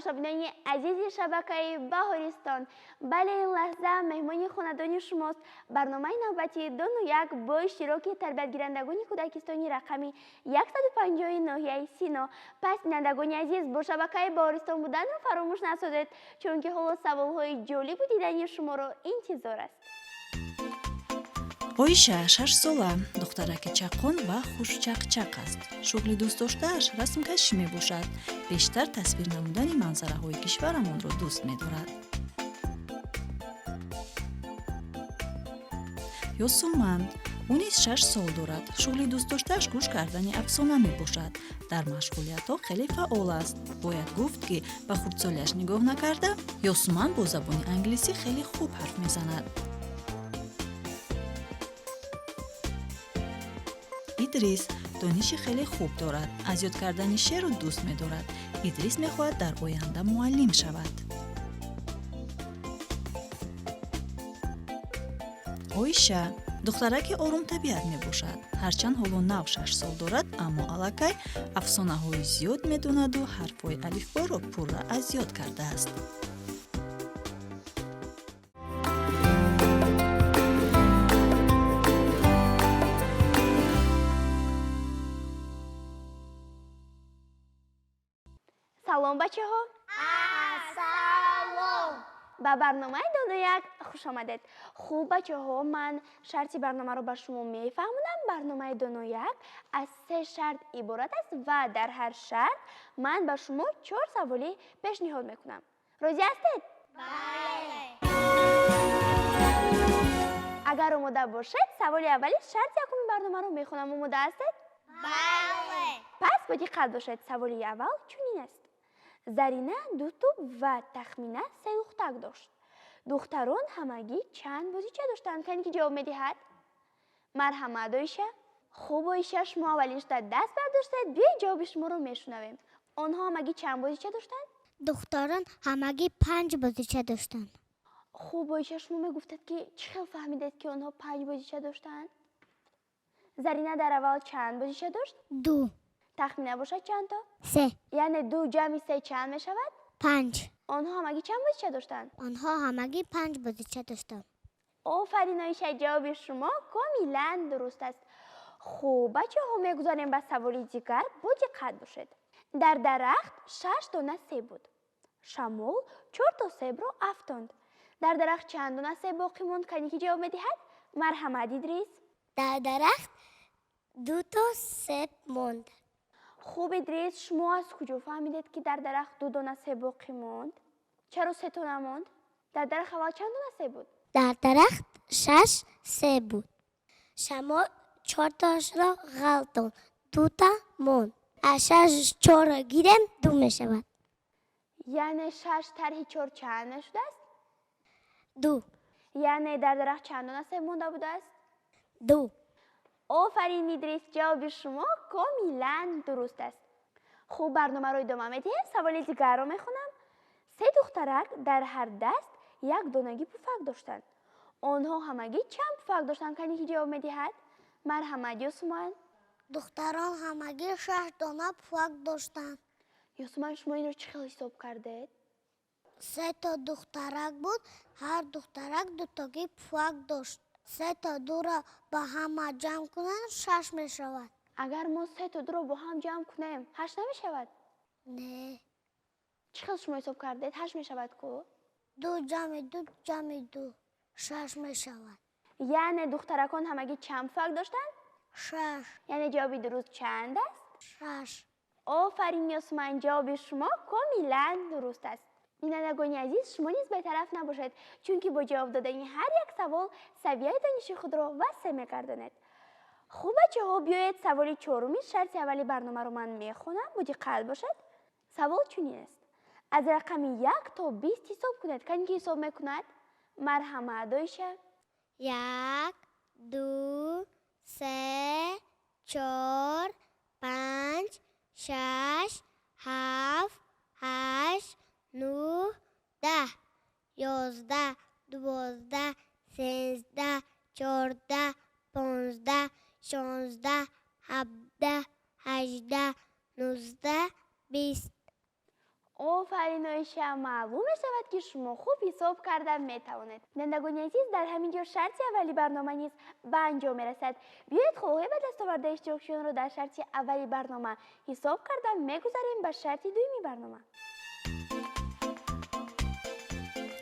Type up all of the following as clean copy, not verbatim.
Тамошобинони азизи шабакаи Баҳористон. Бале, ин лаҳза меҳмони хонадони шумост. Барномаи навбатии Дону як бо иштироки тарбиятгирандагони кӯдакистони рақами 150 ноҳияи Сино. Пас, бинандагони азиз, бо шабакаи Баҳористон буданро фаромӯш насозед, чунки ҳоло саволҳои ҷолибу дидани шуморо интизор аст. Оиша 6-сола, духтараки чаққон ва хушчақчақ аст. Шуғли дӯстдоштааш расмкашӣ мебошад. Бештар тасвир намудани манзараҳои кишварамонро дӯст медорад. Ёсуман, ӯ низ 6 сол дорад. Шуғли дӯстдоштааш гӯш кардани афсона мебошад. Дар машғулиятҳо хеле фаъол аст. Бояд гуфт, ки ба хурдсолиаш нигоҳ накарда, Ёсуман бо забони англисӣ хеле хуб ҳарф мезанад. Идрис дониши хеле хуб дорад, аз ёд кардани шеъру дӯст медорад. Идрис мехоҳад дар оянда муаллим шавад. Оиша духтараки орумтабиат мебошад. Ҳарчанд ҳоло нав 6 сол дорад, аммо аллакай афсонаҳои зиёд медонаду ҳарфҳои алифборо пурра аз ёд кардааст. Салом, бачаҳо! Ассалом! Ба барномаи Дону як хуш омадед. Хуб, бачаҳо, ман шарти барномаро ба шумо мефаҳмонам. Барномаи Дону як аз се шарт иборат аст ва дар ҳар шарт ман ба шумо чор саволӣ пешниҳод мекунам. Розӣ ҳастед? Бале! Агар омода бошед, саволи аввали шарти якуми барномаро мехонам. Омода ҳастед? Бале! Пас бо диққат бошед. Саволи аввал чунин аст: Зарина ду тӯб ва Тахмина се лухтак дошт. Духтарон ҳамагӣ чанд бозича доштанд? Кане ки ҷавоб медиҳад? Марҳамат, Оиша. Хуб, Оиша, шумо аввалин шуда даст бардоштед. Биёед, ҷавоби шуморо мешунавем. Онҳо ҳамагӣ чанд бозича доштанд? Духтарон ҳамагӣ панҷ бозича доштанд. Хуб, Оиша, шумо мегуфтед, ки чӣ хел фаҳмидед, ки онҳо панҷ бозича доштанд? Зарина дар аввал чанд бозича дошт? Ду. Тахмина бошад чандто? Се. Яъне ду ҷамъи се чанд мешавад? Панҷ. Онҳо ҳамагӣ чанд бозича доштанд? Онҳо ҳамагӣ панҷ бозича доштанд. Офарин, Оиша, ҷавоби шумо комилан дуруст аст. Хуб, бачаҳо, мегузарем ба саволи дигар. Бо диққат бошед. Дар дарахт шаш дона себ буд. Шамол чорто себро афтонд. Дар дарахт чанд дона себ боқӣ монд? Кане ки ҷавоб медиҳад? Марҳамат, Идрис. Дар дарахт дуто себ монд. Хуб, Идрис, шумо аз куҷо фаҳмидед, ки дар дарахт ду дона себ боқӣ монд? Чаро сето намонд? Дар дарахт аввал чанд дона себ буд? Дар дарахт шаш себ буд. Шамол чортоашро ғалтонд, дута монд. Аз шаш чорро гирем, ду мешавад. Яъне шаш тарҳи чор чанд мешудааст? Ду. Яъне дар дарахт чанд дона себ монда будааст? Ду. Офарин, Идрис, ҷавоби шумо комилан дуруст аст. Хуб, барномаро идома медиҳем. Саволи дигарро мехонам. Се духтарак дар ҳар даст як донагӣ пуфак доштанд. Онҳо ҳамагӣ чанд пуфак доштанд? Кане ки ҷавоб медиҳад? Марҳамат, Ёсуман. Духтарон ҳамагӣ шаш дона пуфак доштанд. Ёсуман, шумо инро чӣ хел ҳисоб кардед? Сето духтарак буд, ҳар духтарак дутогӣ пуфак дошт. Сето дуро ба ҳама ҷамъ кунанд, шаш мешавад. Агар мо сето дуро бо ҳам ҷамъ кунем, ҳашт намешавад? Не. Чӣ хел шумо ҳисоб кардед? Ҳашт мешавад ку? Ду ҷамъи ду ҷамъи ду шаш мешавад. Яъне духтаракон ҳамагӣ чанд пуфак доштанд? Шаш. Яъне ҷавоби дуруст чанд аст? Шаш. Офарин, Ёсуман, ҷавоби шумо комилан дуруст аст. Бинандагони азиз, шумо низ бетараф набошед, чунки бо ҷавоб додани ҳар як савол савияи дониши худро васеъ мегардонед. Хуб, бачаҳо, биёед, саволи чоруми шарти аввали барномаро ман мехонам. Бо диққат бошед. Савол чунин аст: аз рақами 1 то 20 ҳисоб кунед. Кане ки ҳисоб мекунад? Марҳамат, Оиша. Як, ду, се, чор, панҷ, шаш, ҳафт, ҳашт, нӯҳ, 10, 11, 12, 13, 14, 15, 16, 17, 18, 19, 20. Офарин, Оиша, маълум мешавад, ки шумо хуб ҳисоб карда метавонед. Бинандагони азиз, дар ҳамин ҷо шарти аввали барнома низ ба анҷом мерасад. Биёед, холҳои ба дастовардаи иштирокчиёнро дар шарти аввали барнома ҳисоб карда мегузарем ба шарти дуюми барнома.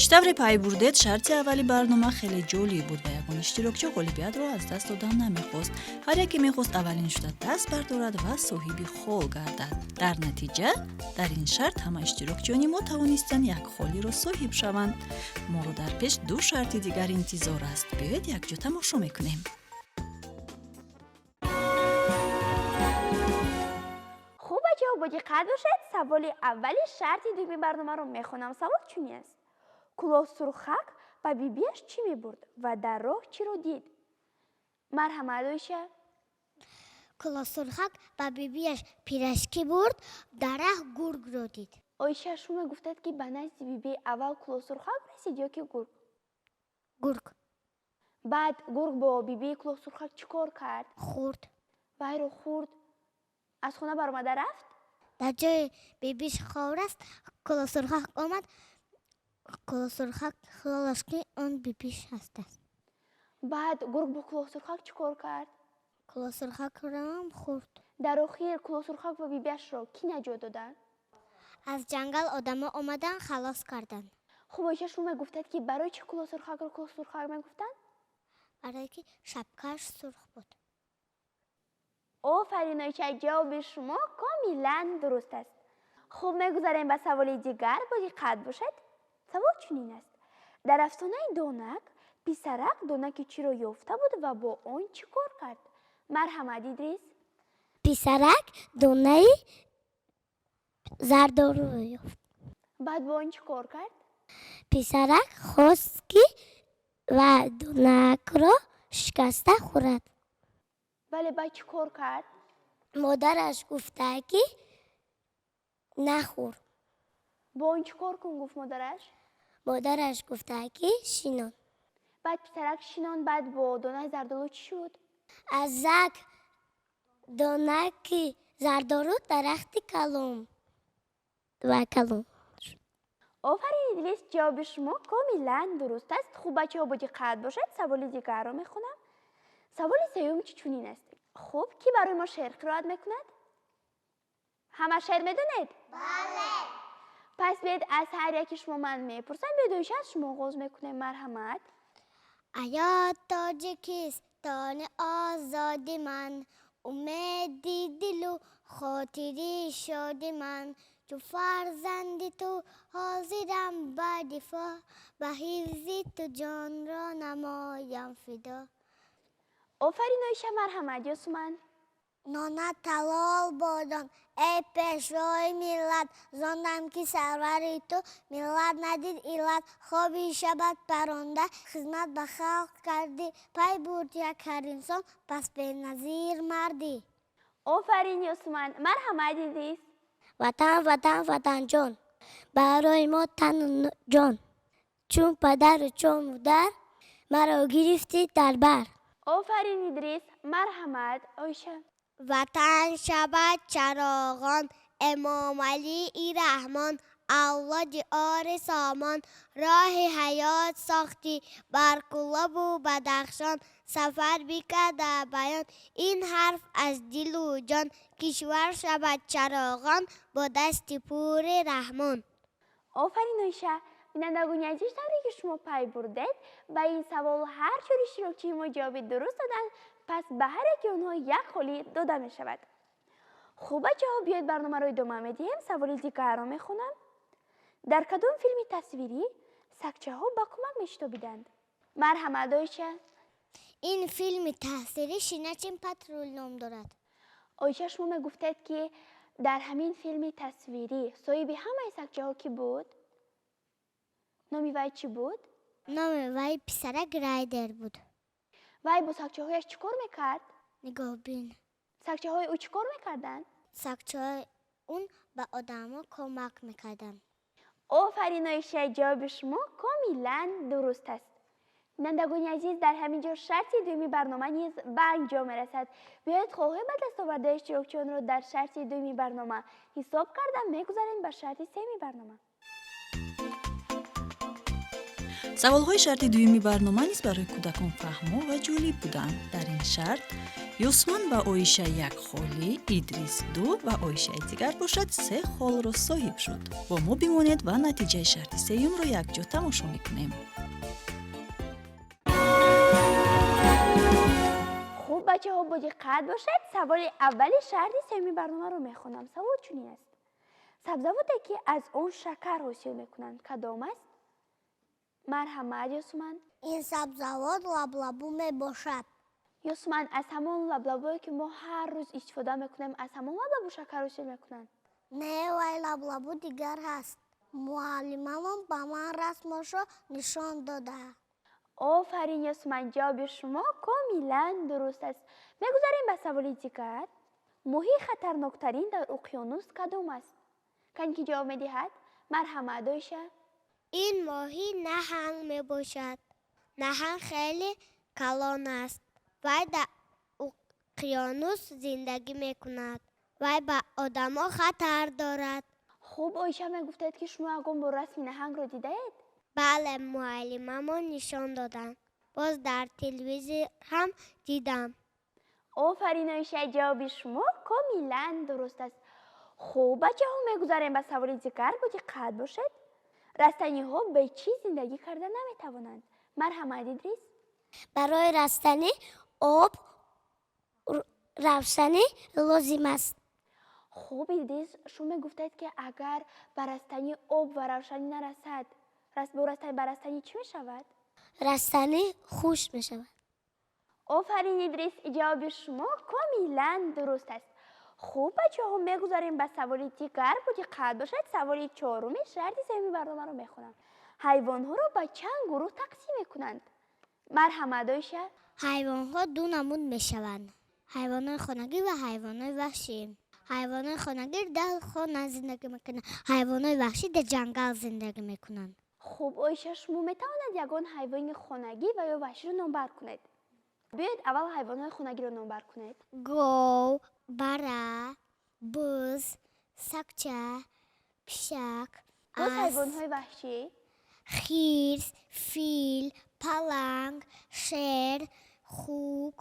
Чӣ тавре пай бурдед, шарти аввали барнома хеле ҷолиб буд ва ягон иштирокчӣ ғолибиятро аз даст додан намехост. Ҳар яке мехост аввалин шуда даст бардорад ва соҳиби хол гардад. Дар натиҷа, дар ин шарт ҳама иштирокчиёни мо тавонистанд як холиро соҳиб шаванд. Моро дар пеш ду шарти дигар интизор аст. Биёед, якҷо тамошо мекунем. Хуб, бачаҳо, бо диққат бошед. Саволи аввали шарти дуюми барномаро мехонам. Савол чунин аст: Кулоҳсурхак ба бибиаш чӣ мебурд ва дар роҳ чиро дид? Марҳамат, Оиша. Кулоҳсурхак ба бибиаш пирожки бурд, дар раҳ гургро дид. Оиша, шумо мегуфтед, ки ба назди биби аввал кулоҳсурхак расид ё ки гург? Гург. Баъд гург бо бибии кулоҳсурхак чӣ кор кард? Хӯрд. Вайро хӯрд, аз хона баромада рафт. Дар ҷои бибиш хоб раст, кулоҳсурхак омад. Кулоҳсурхак хиёлаш, ки он бибиш ҳастааст. Баъд гург бо кулоҳсурхак чӣ кор кард? Кулоҳсурхакроам хӯрд. Дар охир кулоҳсурхак ва бибиашро кӣ наҷот доданд? Аз ҷангал одамо омадан, халос карданд. Хуб, Оиша, шумо мегуфтед, ки барои чӣ кулоҳсурхакро кулоҳсурхак мегуфтанд? Барое ки шапкааш сурх буд. Офарин, Оиша, ҷавоби шумо комилан дуруст аст. Хуб, мегузарем ба саволи дигар. Бо диққат бошед. Савол чунин аст: дар афсонаи Донак писарак донаки чиро ёфта буд ва бо он чӣ кор кард? Марҳамат, Идрис. Писарак донаи зардолуро ёфт. Баъд бо он чӣ кор кард? Писарак хост, ки ва донакро шикаста хӯрад. Вале баъд чӣ кор кард? Модараш гуфта, ки нахӯр. Бо он чӣ кор кун гуфт модараш? Модараш гуфта, ки шинон. Баъд писарак шинон. Баъд бо донаи зардолу чӣ шуд? Аз як донаки зардолу дарахти калон ва калон. Офарин, Идрис, ҷавоби шумо комилан дуруст аст. Хуб, бачаҳо, бо диққат бошед. Саволи дигарро мехонам. Саволи сеюм чӣ чунин аст. Хуб, кӣ барои мо шеър қироат мекунад? Ҳама шеър медонед? Бале. Пас биед, аз ҳар яки шумо ман мепурсам. Биёед, Оиша, аз шумо оғоз мекунем. Марҳамат. Аё Тоҷикистони озоди ман, умеди дилу хотири шоди ман, чу фарзанди ту ҳозирам ба дифоъ, ба ҳифзи ту ҷонро намоям фидо. Офарин, Оиша. Марҳамат, Ёсуман. Нонат ҳалол бодон, эй пешвои миллат, зондам ки сарвари ту миллат надид иллат. Хоби шабат паронда, хизмат ба халқ кардӣ, пай бурд як ҳар инсон, пас беназир мардӣ. Офарин, Ёсуман. Марҳамат, Идрис. Ватан, ватан, ватанҷон, барои мо тану ҷон, чун падару чун модар маро гирифтӣ дар бар. Офарин, Идрис. Марҳамат, Оиша. Ватан шавад чароғон, Эмомалии Раҳмон, авлоди ори сомон, роҳи ҳаёт сохтӣ бар Кӯлобу Бадахшон, сафар бикарда баён ин ҳарф аз дилу ҷон, кишвар шавад чароғон бо дасти пури Раҳмон. Офарин, Оиша. Бинандагони азиз, тавре ки шумо пай бурдед, ба ин савол ҳар чор иштирокчии мо ҷавоби дуруст доданд. Пас ба ҳар яки онҳо як холӣ дода мешавад. Хуб, бачаҳо, биёед, барномаро идома медиҳем. Саволи дигарро мехонам. Дар кадом филми тасвирӣ сагчаҳо ба кӯмак мешитобиданд? Марҳамат, Оиша. Ин филми тасвирӣ «Щенячий патруль» ном дорад. Оиша, шумо мегуфтед, ки дар ҳамин филми тасвирӣ соҳиби ҳамаи сагчаҳо кӣ буд? Номи вай чӣ буд? Номи вай писарак Райдер буд. Вай бо сагчаҳояш чӣ кор мекард? Нигоҳбин. Сагчаҳои ӯ чӣ кор мекарданд? Сагчаҳои он ба одамо кӯмак мекарданд. Офарин, Оиша, ҷавоби шумо комилан дуруст аст. Бинандагони азиз, дар ҳамин ҷо шарти дуюми барнома низ ба анҷом мерасад. Биёед, холҳои ба даст овардаи иштирокчиёнро дар шарти дуюми барнома ҳисоб карда, мегузарем ба шарти сеюми барнома. Саволҳои шарти дуюми барнома низ барои кӯдакон фаҳмо ва ҷолиб буданд. Дар ин шарт Юсман ва Оиша як холи, Идрис ду ва Оишаи дигар бошад, се холро соҳиб шуд. Бо мо бимонед ва натиҷаи шарти сеюмро якҷо тамошо мекунем. Хуб, бачаҳо, бо диққат бошед. Саволи аввали шарти сеюми барномаро мехонам. Савол чунин аст: сабзавоте, ки аз он шакар ҳосил мекунанд, кадом аст? Марҳамат, Ёсуман. Ин сабзавот лаблабу мебошад. Ёсуман, аз ҳамон лаблабое, ки мо ҳар рӯз истифода мекунем, аз ҳамон лаблабу шакар ҳосил мекунанд? Не, вай лаблабу дигар ҳаст. Муаллимамон ба ман расмашро нишон дода. Офарин, Ёсуман, ҷавоби шумо комилан дуруст аст. Мегузарем ба саволи дигар. Моҳии хатарноктарин дар уқёнус кадом аст? Кане, ки ҷавоб медиҳад? Марҳамат, Оиша. Ин моҳӣ наҳанг мебошад. Наҳанг хеле калон аст. Вай дар уқёнус зиндагӣ мекунад. Вай ба одамо хатар дорад. Хуб, Оиша, мегуфтед, ки шумо ягон бор расми наҳангро дидаед? Бале, муаллимамон нишон доданд. Боз дар телевизор ҳам дидам. Офарин, Оиша, ҷавоби шумо комилан дуруст аст. Хуб, бачаҳо, мегузарем ба саволи дигар. Бо диққат бошед. Растаниҳо бе чӣ зиндагӣ карда наметавонанд? Марҳамат, Идрис. Барои растанӣ об, равшанӣ лозим аст. Хуб, Идрис, шумо мегуфтед, ки агар ба растанӣ об ва равшанӣ нарасад, ба растанӣ чӣ мешавад? Растанӣ хушк мешавад. Офарин, Идрис, ҷавоби шумо комилан дуруст аст. Хуб, бачаҳо, мегузарем ба саволи дигар. Бо диққат бошед. Саволи чоруми шарти сеюми барномаро мехонам. Ҳайвонҳоро ба чанд гурӯҳ тақсим мекунанд? Марҳамат, Оиша. Ҳайвонҳо ду намуд мешаванд: ҳайвонҳои хонагӣ ва ҳайвонҳои ваҳшӣ. Ҳайвонҳои хонагӣ дар хона зиндагӣ мекунанд, ҳайвонҳои ваҳшӣ дар ҷангал зиндагӣ мекунанд. Хуб, Оиша, шумо метавонед ягон ҳайвони хонагӣ ва ё ваҳширо номбар кунед? Биёед, аввал ҳайвонҳои хонагиро номбар кунед. Гов, бара, буз, сагча, пишак. Боз ҳайвонҳои ваҳшӣ? Хирс, фил, паланг, шер, хук.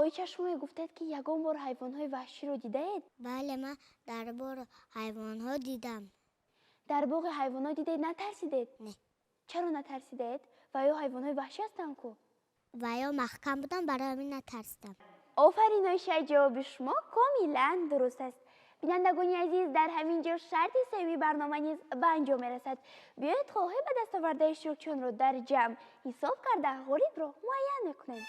Оиша, шумо мегуфтед, ки ягон бор ҳайвонҳои ваҳширо дидаед? Бале, ман дар боғи ҳайвонҳо дидам. Дар боғи ҳайвонот дидед, натарсидед? Не. Чаро натарсидед? Ва ё ҳайвонҳои ваҳшӣ ҳастанд ку? Ва ё маҳкам будам, барои ҳамин натарсидам. Офарин, Оиша, ҷавоби шумо комилан дуруст аст. Бинандагони азиз, дар ҳамин ҷо шарти сеюми барнома низ ба анҷом мерасад. Биёед, холҳои ба даст овардаи иштирокчиёнро дар ҷамъ ҳисоб карда, ғолибро муайян мекунем.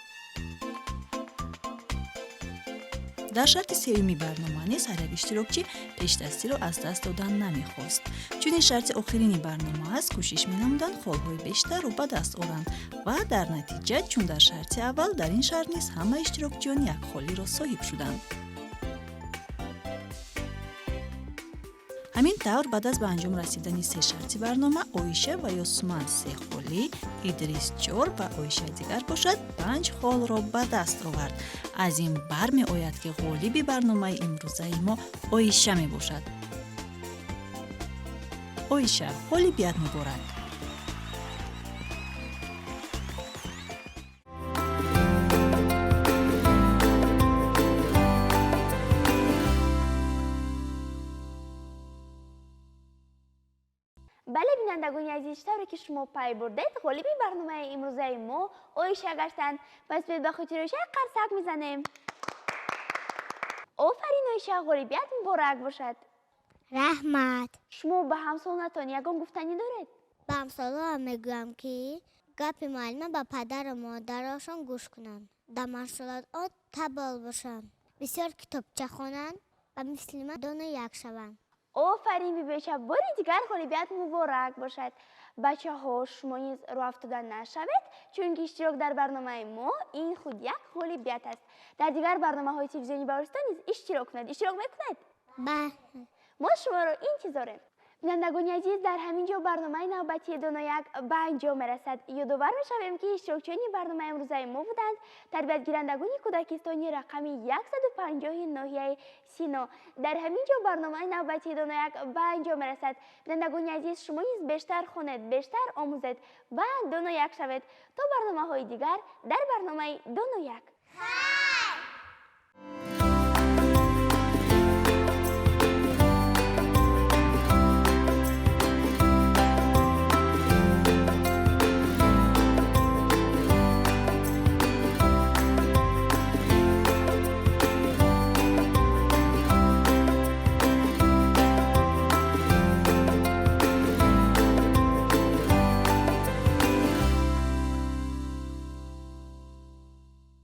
Дар шарти сеюми барнома низ ҳар як иштирокчӣ пешдастиро аз даст додан намехост. Чунин шарти охирини барнома аст, кӯшиш менамуданд холҳои бештарро ба даст оранд ва дар натиҷа, чун дар шарти аввал, дар ин шарт низ ҳама иштирокчиён як холиро соҳиб шуданд. Ҳамин тавр, баъд аз ба анҷом расидани се шарти барнома, Оиша ва Ёсуман се холӣ, Идрис чор ва Оишаи дигар бошад, панҷ холро ба даст овард. Аз ин бармеояд, ки ғолиби барномаи имрӯзаи мо Оиша мебошад. Оиша, ғолибият муборак! Бале, бинандагони азиз, тавре ки шумо пай бурдед, ғолиби барномаи имрӯзаи мо Оиша гаштанд. Пас биёед, ба хотири Оиша қарсак мезанем. Офарин, Оиша, ғолибият муборак бошад! Раҳмат. Шумо ба ҳамсолонатон ягон гуфтанӣ доред? Ба ҳамсолонам мегӯям, ки гапи муаллима ба падару модарашон гӯш кунанд, дар машғулотҳо табол бошанд, бисёр китобча хонанд ва мисли ман дону як шаванд. Офарин, бибиоиша, бори дигар ғолибият муборак бошад! Бачаҳо, шумо низ роҳафтода нашавед, чунки иштирок дар барномаи мо ин худ як ғолибият аст. Дар дигар барномаҳои телевизиони Баҳористон низ иштирок кунед. Иштирок мекунед? Бале. Мо шуморо интизорем. Бинандагони азиз, дар ҳамин ҷо барномаи навбатии Донояк ба анҷом мерасад. Ёдовар мешавем, ки иштирокчиёни барномаи имрӯзаи мо буданд тарбиятгирандагони кӯдакистони рақами 150 ноҳияи Сино. Дар ҳамин ҷо барномаи навбатии Донояк ба анҷом мерасад. Бинандагони азиз, шумо низ бештар хонед, бештар омӯзед ва донояк шавед. То барномаҳои дигар дар барномаи Донояк. Хайр.